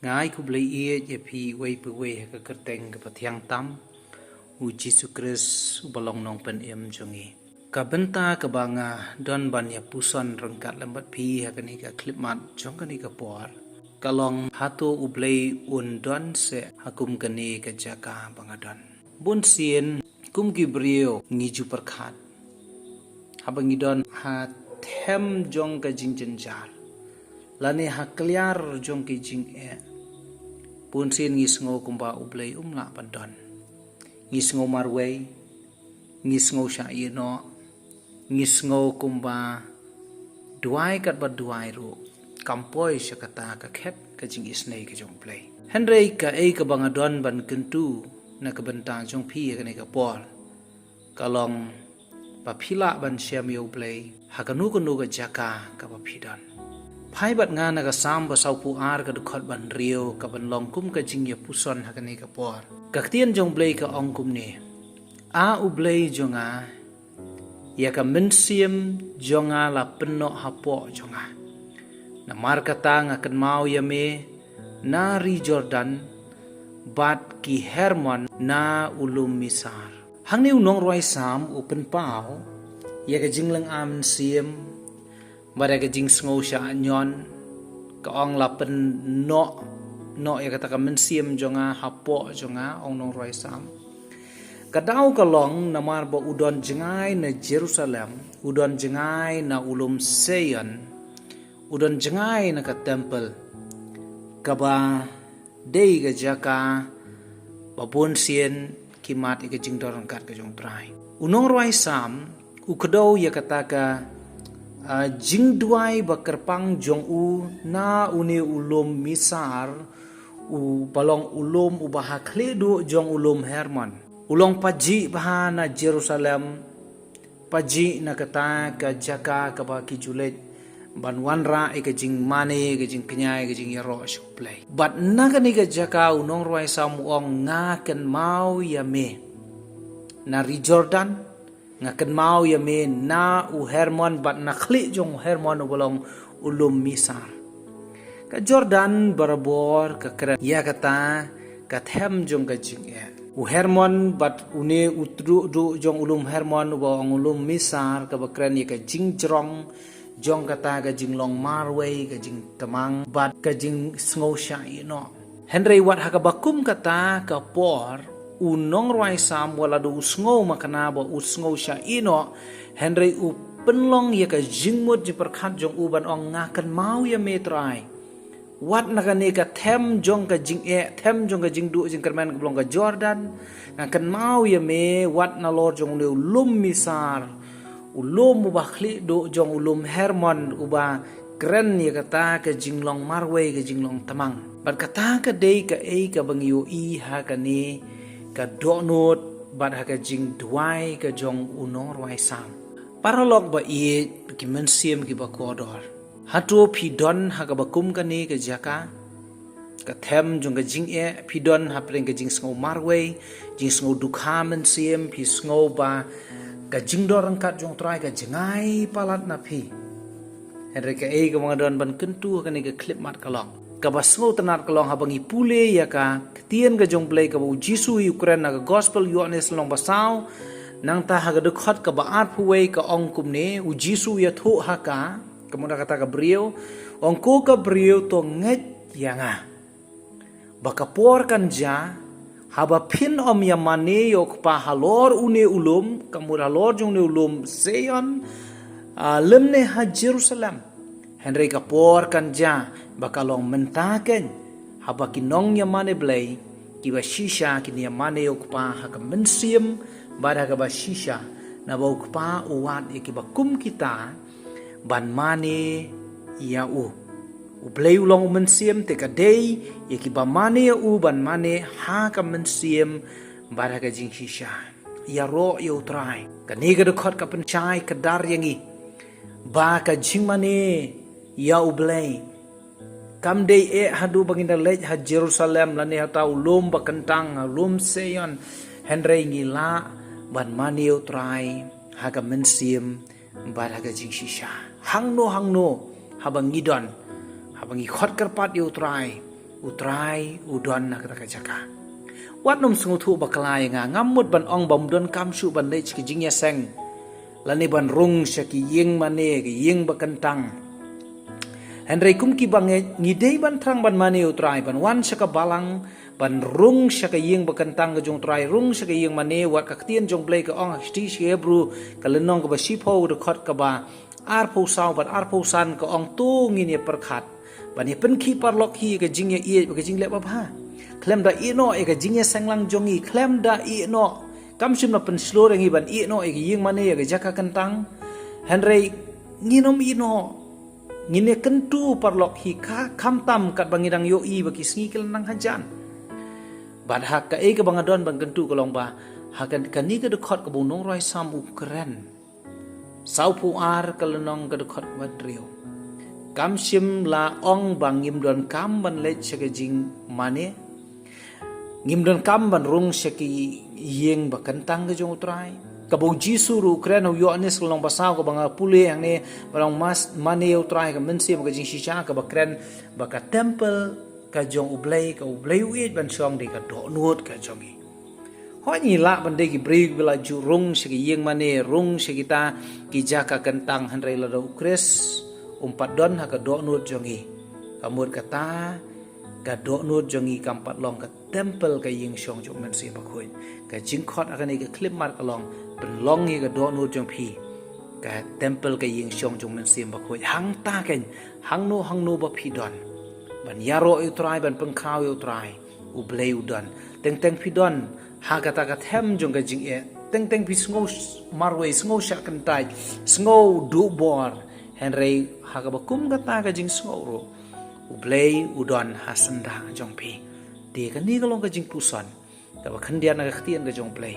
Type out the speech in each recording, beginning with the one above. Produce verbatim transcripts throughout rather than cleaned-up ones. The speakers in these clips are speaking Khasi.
Ai khublei ïeit ïa phi uwei pa uwei ha ka kyrteng kaba thiang tam u Jisu Khrist uba long nongpynim jong ngi. Ka bynta kaba nga don ban ïa puson ryngkat lem bad phi ha kane ka khyllipmat jong kane ka por ka long, hato U Blei un don seh ha kum kane ka jaka ba nga don? Bunsien kum ki briew ngi ju pyrkhat haba ngi don ha them jong ka jingjynjar lane ha kliar jong ki jingeh. Bunsien ngi sngew kumba U Blei um lah ban don. Ngi sngew marwei, ngi sngew shah ïehnoh, ngi sngew kumba duwai katba duwai ruh kam poi sha kata ka khet ka jingisynei ka jong U Blei. Hynrei kaei kaba nga don ban kyntu na ka bynta jong phi ha kane ka por ka long ba phi lah ban shem ïa U Blei ha kano kano ka jaka kaba phi don. Phai bad nga na ka Salm ba sawphew ar, ka dkhot ba hynriew, kaban long kum ka jingïapuson ha kane ka por. Ka ktien jong U Blei ka ong kumne: A U Blei jong nga, ïa ka mynsiem jong nga la pynnoh hapoh jong nga. Namar kata nga kynmaw ïa me na ri Jordan, bad ki Hermon na u lum Misar. Hangne u nongrwai Salm u pynpaw ïa ka jinglynga mynsiem bad ïa ka jingsngew shah ñion. Ka ong la pynnoh noh ïa kata ka mynsiem jong nga hapoh jong nga, ong nongrwai Salm. Ka daw ka long namar ba u don jngai na Jerusalem, u don jngai na u lum Sion, u don jngai na ka templ, kaba dei ka jaka ba bunsien ki mad ïa ka jingdon ryngkat ka jong U Trai. U nongrwai Salm u kdew ïa kata ka, ah, jingduwai ba kyrpang jong u na une u lum Misar, uba long u lum uba ha khlieh duh jong u lum Hermon. U long pajih bha na Jerusalem, pajih na kata ka jaka kaba ki ju leit ban wanrah ïa ka jingmane, ka jingkñia, ka jingïaroh sha U Blei. Bad na kane ka jaka u nongrwai Salm u ong, nga kynmaw ïa me na ri Jordan, nga kynmaw ïa me na u Hermon, bad na khlieh jong u Hermon uba long u lum Misar. Ka Jordan barabor ka kren ïa kata ka them jong ka jingeh. U Hermon bad une u tduh duh jong u lum Hermon uba ong u lum Misar, kaba kren ïa ka jingjrong jong kata ka jinglong marwei, ka jingtmang bad ka jingsngew shah ïehnoh. Hynrei wat ha kaba kum kata ka por, u nongrwai Salm wat la u sngew makna bad u sngew shah ïehnoh, hynrei u pynlong ïa ka jingmut jingpyrkhat jong u ban ong, nga kynmaw ïa me Trai. Wat na kane ka them jong ka jingeh, them jong ka jingduh jingkyrmen kaba long ka Jordan, nga kynmaw ïa me wat nalor jong une u lum Misar, u lum uba khlieh duh jong u lum Hermon, uba kren ïa kata ka jinglong marwei, ka jinglong tmang. Bad kata ka dei kaei kaba ngi ïohi ha kane ka dohnud bad ha ka jingduwai ka jong u nongrwai Salm. Paralok ba ïeit, ki mynsiem kiba kordor, hato phi don ha kaba kum kane ka jaka ka them jong ka jingeh? Phi don hapdeng ka jingsngew marwei, jingsngew dukha mynsiem, phi sngew ba ka jingdon ryngkat jong U Trai ka jngai palat na phi. Hynrei kaei kaba nga don ban kyntu ha kane ka khyllipmat ka long, kaba sngewtynnat ka long, haba ngi pule ïa ka ktien ka jong U Blei kaba u Jisu u kren na ka Gospel u Ïoannis lynnong ba saw, nangta ha ka dkhot kaba arphew wei ka ong kumne, u Jisu u ïathuh ha ka, ka mut ha kata ka briew, ong, ko ka briew, to ngeit ïa nga. Ba ka por kan jia, haba phin ym ïamane ïa U Kpa halor une u lum, ka mut halor jong une u lum Sion, ah, lymne ha Jerusalem. Hynrei ka por kan jia, ba ka long mynta keiñ, haba ki nongïamane Blei kiba shisha kin ïamane ïa U Kpa ha ka mynsiem bad ha kaba shisha, naba U Kpa u wad ïa kiba kum kita ban mane ïa u. U Blei u long u mynsiem, te ka dei ïa kiba mane ïa u ban mane ha ka mynsiem bad ha ka jingshisha. Ïaroh ïa U Trai. Kane ka dkhot ka pynshai kdar ïa ngi ba ka jingmane ïa U Blei kam dei eh haduh ba ngin da leit ha Jerusalem lane ha uta u lum ba kyntang, ha lum Sion, hynrei ngi lah ban mane ïa U Trai ha ka mynsiem bad ha ka jingshisha. Hangno hangno haba ngi don, haba ngi khot kyrpad ïa U Trai, U Trai u don na kata ka jaka. Wat nym sngewthuh bakla ïa nga, ngam mut ban ong ba ym donkam shuh ban leit sha ka jingïaseng lane ban rung sha ki ïing mane, ki ïing ba kyntang. Hynrei kum kiba ngi, ngi dei ban thrang ban mane U Trai, ban wan sha ka balang, ban rung sha ka ïing ba kyntang ka jong U Trai, rung sha ka ïing mane. Wat ka ktien jong U Blei ka ong ha ka shithi sha ki Hebru, ka lynnong kaba shiphew, ka dkhot kaba arphew saw bad arphew san, ka ong, to ngin ïa pyrkhat ban ïa pynkhih paralok hi ïa ka jingïaieit bad ka jingleh babha, khlem da ïehnoh ïa ka jingïaseng lang jong ngi, khlem da ïehnoh, kam shym la pynshlur ïa ngi ban ïehnoh ïa ka ïing mane, ïa ka jaka kyntang. Hynrei ngin ym ïehnoh, ngin ïa kyntu paralok hi, ka khamtam katba ngi dang ïohi ba ki sngi ki la nang hajan. Bad ha kaei kaba nga don ban kyntu ka long ba ha ka, kane ka dkhot kaba u nongrwai Salm u kren, sawphew ar, ka lynnong, ka dkhot kaba hynriew, kam shym la ong ba ngim donkam ban leit sha ka jingmane, ngim donkam ban rung sha ki ïing ba kyntang ka jong U Trai. Kaba U Jisu ruh u kren ha u Ïoannis ka lynnong ba saw, kaba nga pule hangne, ba ong, mas, mane ïa U Trai ha ka mynsiem bad ka jingshisha, kaba kren ba ka templ ka jong U Blei, ka U Blei u ïeit ban shong, dei ka dohnud ka jong ngi. Hooid, ngi lah ban dei ki briew kiba la ju rung sha ki ïing mane, rung sha kita ki jaka kyntang, hynrei lada U Khrist um pat don ha ka dohnud jong ngi, ka mut kata ka dohnud jong ngi kam pat long ka templ, ka ïing shong jong U Mynsiem Bakhuid. Ka jingkhot ha kane ka khyllipmat ka long, pynlong ïa ka dohnud jong phi ka templ, ka ïing shong jong U Mynsiem Bakhuid. Hangta keiñ, hangno hangno ba phi don, ban ïaroh ïa U Trai, ban pynkhaw ïa U Trai, U Blei u don. Teng teng phi don ha kata ka them jong ka jingeh, teng teng phi sngew marwei, sngew shah kyntait, sngew duh bor, hynrei ha kaba kum kata ka jingsngew ruh, U Blei u don ha syndah jong phi. Te kane ka long ka jingpuson kaba khyndiat na ka ktien ka jong U Blei.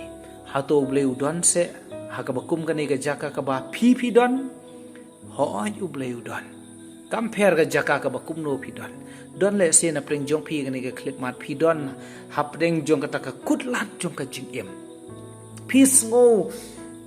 Hato U Blei u don seh ha kaba kum kane ka jaka kaba phi phi don? Hooid, U Blei u don. Kam pher ka jaka kaba kumno phi don. Don lehse na pdeng jong phi kane ka khyllipmat, phi don ha pdeng jong kata ka kutlad jong ka jingim. Phi sngew,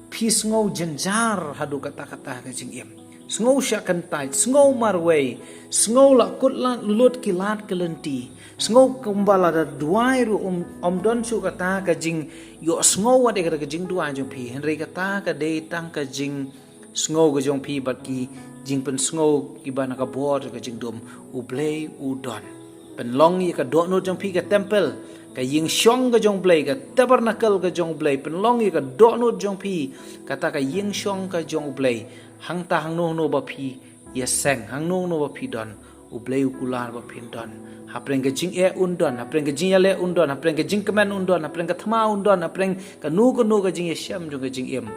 phi sngew jynjar haduh katta katta ka jingim. Sngew shah kyntait, sngew marwei, sngew la kutlad lut ki lad ki lynti. Sngew kumba lada duwai ruh ym, ym don shuh kata ka jingïohsngew wat ïa kata ka jingduwai jong phi. Hynrei kata ka dei tang ka jing sngew ka jong phi bad ki jingpynsngew kiba na ka bor ka jingdum. U Blei u don. Pynlong ïa ka dohnud jong phi ka templ, ka ïing shong ka jong U Blei, ka tabernacle ka jong U Blei. Pynlong ïa ka dohnud jong phi kata ka ïing shong ka jong U Blei. Hangta hangno hangno ba phi ïaseng, hangno hangno ba phi don, U Blei u kular ba phin don. Hapdeng ka jingeh un don, hapdeng ka jingïaleh un don, hapdeng ka jingkmen un don, hapdeng ka thma un don, hapdeng kano kano ka jingïashem jong ka jingim,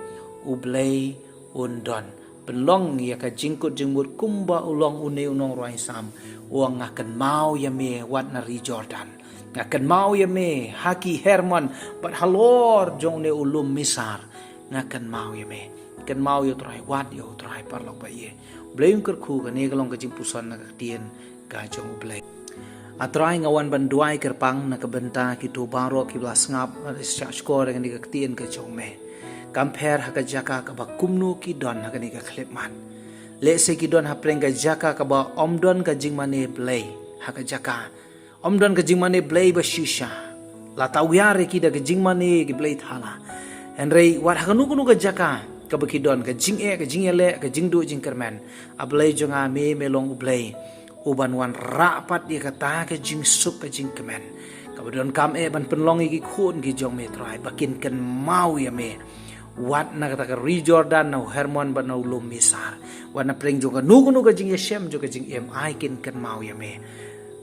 U Blei un don. Pynlong ïa ka jingkut jingmut kumba u long une u nongrwai Salm. U ong, nga kynmaw ïa me wat na ri Jordan. Nga kynmaw ïa me ha ki Hermon, bad halor jong une u lum Misar. Nga kynmaw ïa me. Kynmaw ïa U Trai, wad ïa U Trai, paralok ba ïeit. U Blei un kyrkhu. Kane ka long ka jingpuson na ka ktien ka jong U Blei. A Trai, nga wan ban duwai kyrpang na ka bynta kito baroh kiba la sngap, shah shkor ïa kane ka ktien ka jong me. Kam pher ha ka jaka kaba kumno ki don ha kane ka khyllipmat. Lehse ki don hapdeng ka jaka kaba ym don ka jingmane Blei ha ka jaka. Ym don ka jingmane Blei ba shisha. La tawiar ïa ki da ka jingmane ki blei thala. Hynrei wat ha kano kano ka jaka kaba ki don, ka jingeh, ka jingïaleh, ka jingduh jingkyrmen, A Blei jong nga, me, me long U Blei uban wanrah pat ïa kata ka jingsuk, ka jingkmen, kaba donkam eh ban pynlong ïa ki khun ki jong me, Trai, ba kin kynmaw ïa me. Wat na kata ka ri Jordan, na u Hermon bad na u lum Misar. Wat na pdeng jong kano kano ka jingïashem jong ka jingim, ai kin kynmaw ïa me.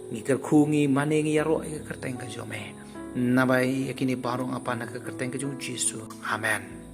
Ngi kyrkhu, ngi mane, ngi ïaroh ïa ka kyrteng ka jong me. Naba ïa kine baroh nga pan ha ka kyrteng ka jong U Jisu. Amen.